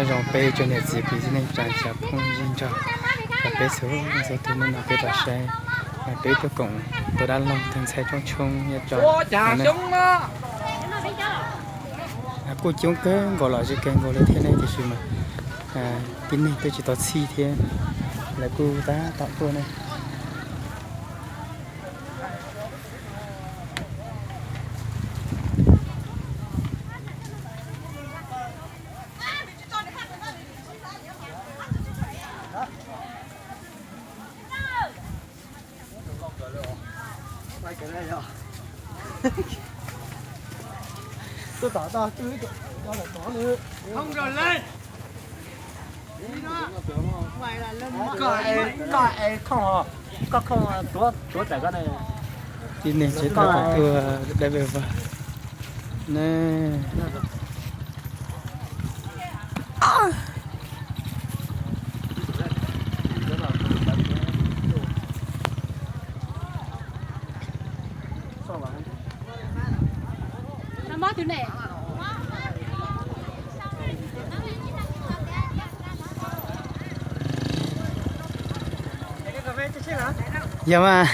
Zoo peb tsoom niam txiv kwv tij neej tsa cov phooj ywg nrog, peb txhua txhua tus no peb los saib, peb tuaj koom tus dab laug tug ntxhais Tsoob Tshoob nyob rau kuj coob kawg nkaus los zoo kawg nkaus li thiab ne, tiam sis mas tib neeg twb tsis tau txhij thiab, lawv kuj tab tom tuaj ne. Tib neeg tseem tab tom tuaj dab ve vag na. Yog mas.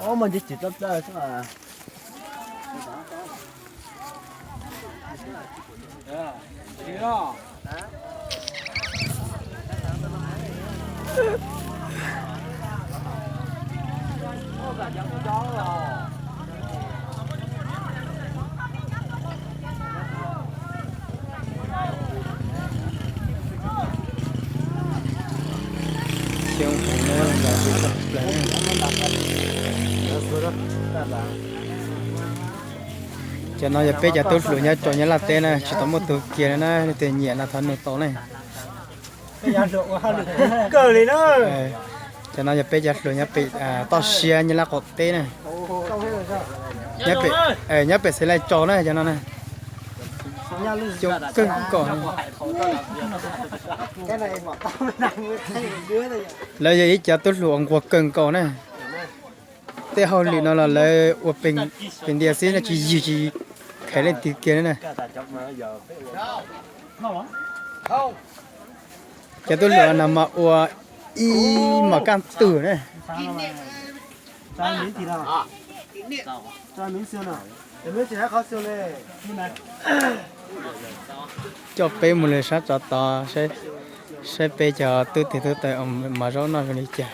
Ob mas ntshe tsis txawj txawj xwb. Cov no yog peb cov tub hluas nyob rau Nyab Laj teb na, tsis tau muaj tug kiag na, leej twg nyiam no thov nug tau ne. Cov no yog peb cov hluas nyob pem toj siab Nyab Laj qaum teb na. Nyob pem Xeev Laij tsaus na cov no na. Coob kawg nkaus. Lawv yog ib cov tub hluas uas nquag kawg nkaus na. Tej hauj lwm no los lawv ua pem ntias xwb no, tsis yig tsis kheev leej twg kiag na. Cov tub hluas no mas ua ib mos kaj ntug na. Coj peb mus lawm sab tsov tod saib peb cov tub twg tub taws mos zaub noj zoo li cas.